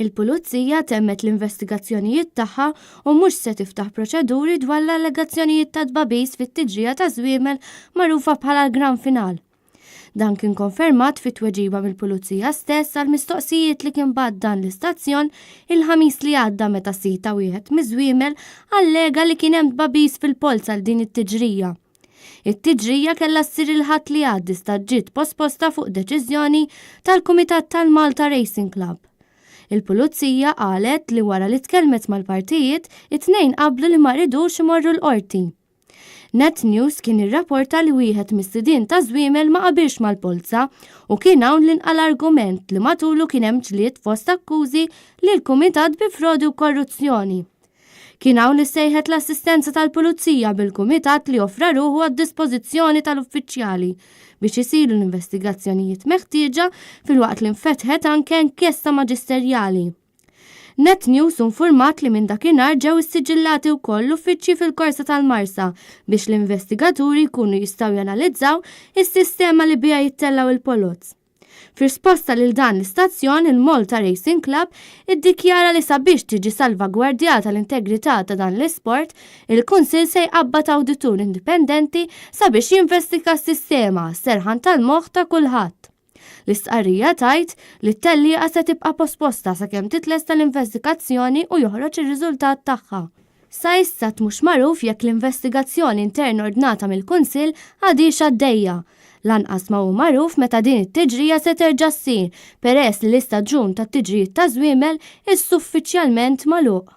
Il-Pulizija temmet l-investigazzjonijiet tagħha u mhux se tiftaħ proċeduri dwar l-allegazzjonijiet ta' tbagħbis fit-tiġrija ta' żwiemel magħrufa bħala l-Gran Final. Dan kien konfermat fi tweġiba mill-Pulizija stess għal mistoqsijiet li kien bagħat dan l-istazzjon il-Ħamis li għadda meta sid ta' wieħed miż-żwiemel allega li kien hemm tbagħbis fil-polz għal din it-tiġrija. It-tiġrija kellha ssir il-Ħadd li għaddi iżda ġiet posposta fuq deċiżjoni tal-Kumitat tal-Malta Racing Club. Il-Pulizija qalet li wara li tkellmet mal-partijiet, it-tnejn qablu li ma ridux imorru l-Qorti. Net News kien irrapporta li wieħed mis-sidien ta' żwiemel ma qabilx mal-polza u kien hawn li nqala' argument li matulu kien hemm ġlied fost akkużi lill-Kumitat bi frodi u korruzzjoni. Kien hawn li ssejħet l-assistenza tal-Pulizija bil-Kumitat li offra ruħu għad-dispożizzjoni tal-uffiċjali biex isiru l-investigazzjonijiet meħtieġa filwaqt li nfetħet anke inkjesta maġisterjali. Net News hu nfurmat li minn dakinhar ġew issiġillati wkoll l-uffiċċji fil-Korsa tal-Marsa biex l-investigaturi jkunu jistgħu janalizzaw is-sistema li biha jittellgħu l-poloz. F'risposta lil dan l-istazzjon, il-Malta Racing Club iddikjara li sabiex tiġi salvagwardjata l-integrità ta' dan l-isport, il-Kunsill se jqabbad awditur indipendenti sabiex jinvestiga s-sistema għas-serħan tal-moħħ ta' kulħadd. L-istqarrija tgħid li t-tellieqa se tibqa' posposta sakemm titlesta l-investigazzjoni u joħroġ ir-riżultat tagħha. Sa issa għad mhux magħruf jekk l-investigazzjoni interna ordnata mill-Kunsill għadhiex għaddejja. Lanqas ma hu magħruf meta din it-tiġrija se terġa' ssir peress li l-istaġun tat-tiġrijiet taż-żwiemel issa uffiċjalment magħluq.